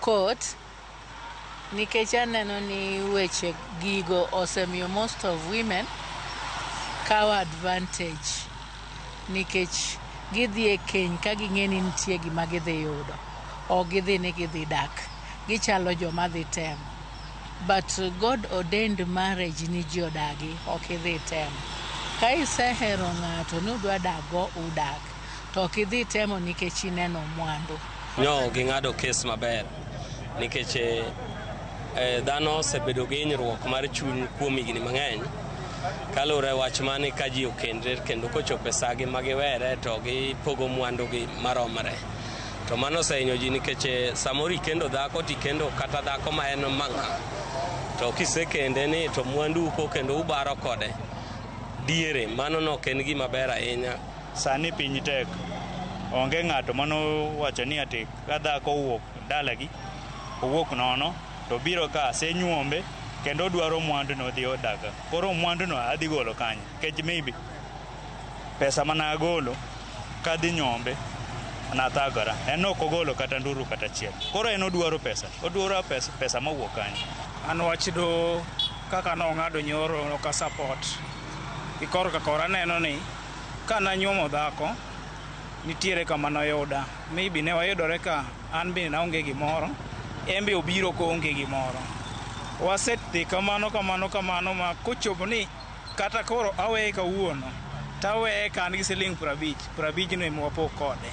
Court nikech aneno ni weche gigo osemiyo most of women kawo advantage nikech gidhi e keny ka ging'e ni nitie gima gidhi yudo. Ok gidhi ni gidhi dak. Gichalo joma dhi temo. But God ordained marriage ni ji odagi, ok idhi temo. Ka isehero ng'ato ni udwa dak go, udak. To ok idhi temo nikech ineno mwandu. Nyo ging'ado kes maber nikech dhano osebedo gi hinyruok mar chuny kuom higni mang'eny kaluwore wach mani ka ji okendre kendo kochopo e sagi ma giwere to gipogo mwandugi maromre. To mano osehinyo ji nikech samoro ikendo dhako tikendo kata dhako ma en mang'a to kisekende ni to mwandu uko kendo ubaro kode diere, mano no ok en gima ber ahinya. Sani piny tek. Onge ng'ato manowacho ni ati ka dhako owuok dalagi, owuok nono, to biro ka asenyuombe kendo odwaro mwandu no odhi odaga. Koro mwandu no adhi golo kanye? Nikech maybe pesa mana agolo kadhi nyombe nathagora. En ok ogolo kata nduru kata achiel. Koro en odwaro pesa. Odwaro pesa, pesa mowuok kanye? An wach do kaka nong'ado nyoro ok a support. Gi korka kora aneno ni kananyuomo dhako nitiere kama noyuda. Maybe ne wayudore ka an be naonge gimoro, en be obiro koonge gimoro. Wasedhi kamano kamano kamano ma kochopo ni kata koro aweye kawuono, taweye ka an gi siling 50, 50 no ema wapog kode.